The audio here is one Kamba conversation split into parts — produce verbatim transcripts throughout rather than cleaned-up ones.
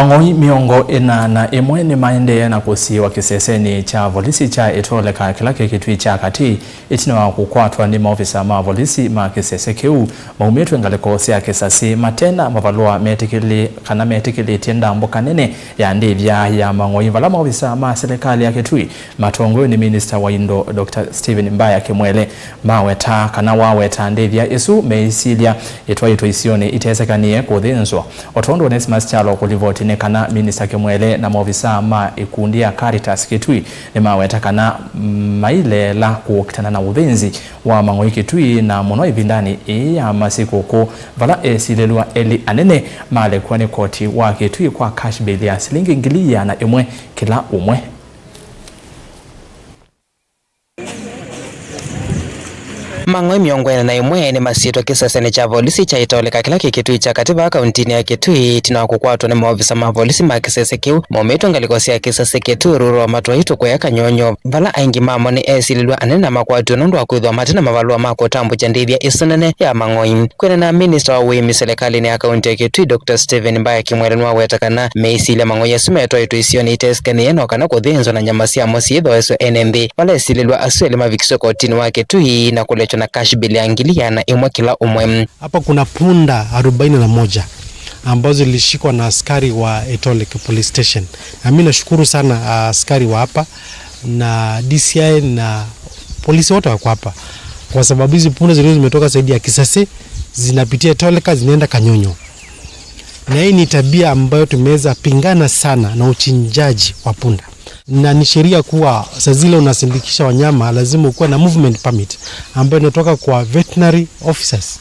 Mang'oi mĩongo ĩna na ĩmwe nĩmaendee na kũsiĩwa kĩsesenĩ kya volisi kya Ĩtoleka kĩla kĩ Kĩtui kya Katĩ, ĩtina wa kũkwatwa nĩ maovisa ma volisi ma kĩsese kĩu maumĩtw'e ngalĩko sya kĩsasi mate na mavalũa metĩkĩlĩ-, kana metĩkĩlĩtye ndambũka nene ya ndĩthya ya Mang'oi, vala maovisa ma silikalĩ ya Kĩtui matongoew'e nĩ minista wa indo, Doctor Stephen Mbaya Kĩmwele, maweta kana waweta ndĩthya ĩsu meĩsilya ĩtwaĩtwe isionĩ itesekanĩe kũthĩnzwa. O tondũ Onesmus Kyalo kũlivoti nĩ kana minista Kĩmwele na maovisa ma ĩkundi ya Caritas Kĩtui nĩmaweta kana maileela kũkitana na ũthĩnzi wa Mang'oi Kĩtui, na mũno ĩvindanĩ ĩĩ ya masikũkũ, vala esilĩlw'a elĩ anene malekw'a nĩ koti wa Kĩtui kwa cash bail ya silingi ngili ĩana ĩmwe kĩla ũmwe. Mang'oi mĩongo ĩna na ĩmwe nĩmasiĩtwe kĩsesenĩ kya volisi kya Ĩtoleka kĩla kĩ Kĩtui kya Katĩ vaa kauntinĩ ya Kĩtui, ĩtina wa kũkwatwa nĩ maovisa ma volisi ma kĩsese kĩu maumĩtw'e ngalĩko sya kĩsasi Kĩtui rũũro wa Matũai tũkwea Kanyonyo, vala aingĩ mamo nĩ esilĩlw'a anene na makwatiwe nũndũ wa kwĩthwa mate na mavalũa ma kũtambũkya ndĩthya ĩsu nene ya Mang'oi. Kwĩanana na minista wa ũĩmi silikalĩnĩ ya kaunti ya Kĩtui, Doctor Stephen Mbaya Kĩmwele nĩwaweta kana meĩsilya Mang'oi asu metwaĩtwe isionĩ itesikanĩe no kana kũthĩnzwa na nyama syamo syĩthooeswe ene nthĩ, vala esilĩlw'a asu elĩ mavikiswe kotinĩ wa Kĩtui na kũlekywa na cash bail ya ngili ĩana ĩmwe kĩla ũmwe. Hapa kuna punda arobaini na moja ambazo zilishikwa na askari wa Etolik Police Station. Na mimi nashukuru sana, ah, askari wa hapa na D C I na polisi wote wako hapa, kwa sababu hizi punda zilikuwa zimetoka zaidi ya Kisase, zinapitia Etoleka, zinaenda Kanyonyo. Na hii ni tabia ambayo tumeweza pingana sana na uchinjaji wa punda. Na ni sheria kuwa saa zile unasindikisha wanyama lazima ukuwe na movement permit ambayo inatoka kwa veterinary officers.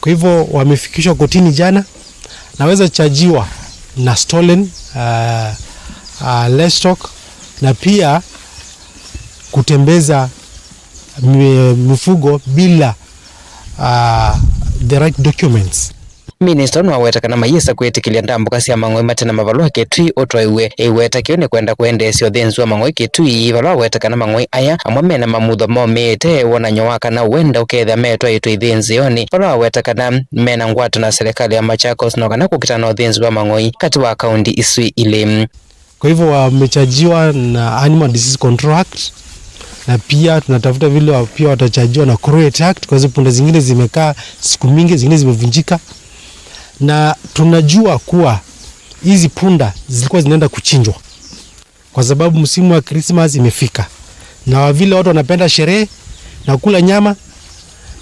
Kwa hivyo wamefikishwa kotini jana, naweza chajiwa na stolen, uh, uh, livestock na pia kutembeza mi-, mifugo bila, uh, the right documents. Minista nĩwaweta kana mayĩsa kwĩtĩkĩlya ndambũka sya Mang'oi mate na mavalũa Kĩtui ũtwaĩwe. Ĩweta kĩu nĩ kwenda kũendeesya ũthĩnzi wa Mang'oi Kĩtui, vala waweta kana Mang'oi aya amwe mena mamutho momĩĩte wonany'o wa kana wenda ũkethĩa metwaĩtwe ithĩnzĩonĩ, vala waweta kana mena ngwato na silikalĩ ya Machakos no kana kũkitana na ũthĩnzi wa Mang'oi katĩ wa kaunti isu ilĩ. Kwa hivyo wamechajiwa na Animal Disease Control Act, na pia tunatafuta vile wa-, pia watachajiwa na Cruelty Act, kwa sababu punda zingine zimekaa siku mingi, zingine zimevunjika, na tunajua kuwa hizi punda zilikuwa zinaenda kuchinjwa kwa sababu msimu wa Christmas imefika, na vile watu wanapenda sherehe na kula nyama,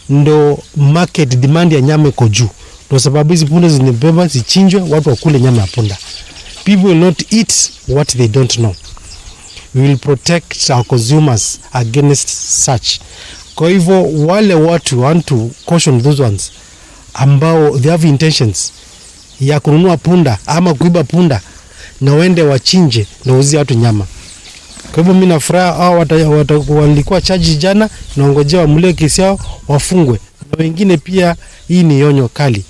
ndo market demand ya nyama iko juu, ndo sababu hizi punda zinabeba zichinjwe, watu wakule nyama ya punda. People will not eat what they don't know. We will protect our consumers against such. Kwa hivyo wale watu want to caution those ones ambao they have intentions ya kununua punda ama kuiba punda na waende wachinje na wauzie watu nyama. Kwa hivyo mimi na furaha hao wata, wata, walikuwa charge jana, naongojea wamulie kesi yao, wafungwe. Na wengine pia, hii ni onyo kali.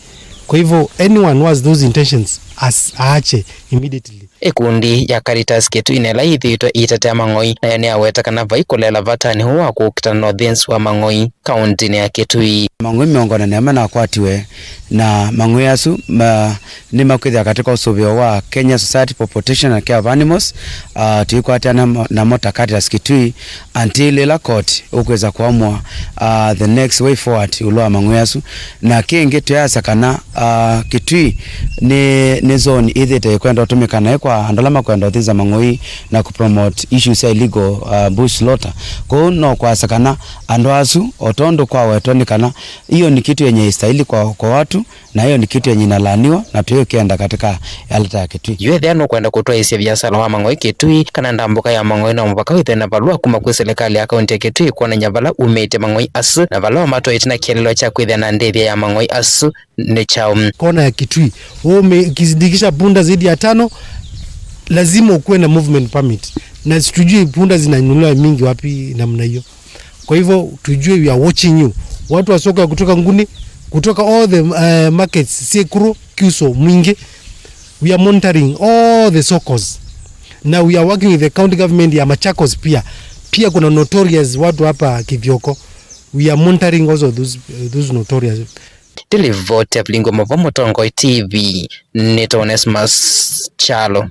Kwa hivyo anyone who has those intentions, as-, aache immediately. Ĩkundi ya Caritas Kĩtui nĩla yĩthĩĩtwe ĩitetea Mang'oi, nayo nĩyaweta kana vai kũlela vatanĩ ũũ wa kũkitana na ũthĩnzi wa Mang'oi kauntinĩ ya Kĩtui. Mang'oi mĩongo ĩna na ĩmwe nakwatiwe, na mang'oi asu ma-, nĩmakwĩthĩwa katika ũsũvĩo wa Kenya Society for Protection and Care of Animals, uh, tũikwatana namo, namo ta Caritas Kĩtui, until ĩla court ũkwĩsa kũamũa, uh, the next way forward ĩũlũ wa mang'oi asu. Na kĩngĩ twĩasa kana, uh, Kĩtui nĩ, nĩ zone ĩthĩte ĩkwenda ũtũmĩka naĩ kwa andũ ala makwenda ũthĩnza mang'oi na kũpromote issues sya illegal, uh, bush slaughter. Kwoou no kwasa kana andũ asu, o tondũ kwawetwa nĩ kana hiyo ni kitu yenye istahili kwa, kwa watu, na hiyo ni kitu yenye inalaaniwa na tuikienda katika yaleta ya Kĩtui. Yu ethĩa nũkwenda kũtwaĩĩsya viasala wa mang'oi Kĩtui kana ndambũka ya mang'oi, no mũvaka wĩthĩe na valũa kuma kwĩ silikalĩ ya kaunti ya Kĩtui kwonany'a vala umĩte mang'oi asu na valũa matwaĩte na kĩeleelo kya kwĩthĩa na ndĩthya ya mang'oi asu nĩ kyaũ. Kona ya Kitui. Wewe ume-, ukisindikisha punda zaidi ya tano, lazima ukuwe na movement permit. Na situjui punda zinanunuliwa mingi wapi namna hiyo. Kwa hivyo, tujue, we are watching you. Watu wa soko ya kutoka Nguni, kutoka all the, eh, markets, Sekuru, Kiuso, Mwingi, we are monitoring all the sokos. Na we are working with the county government ya Machakos pia. Pia kuna notorious watu hapa Kithioko. We are monitoring also those, those notorious. Ndĩlivoti ya Vilingi wa Mauvoo Mũtongoi T V, nĩtawa Onesmus Kyalo.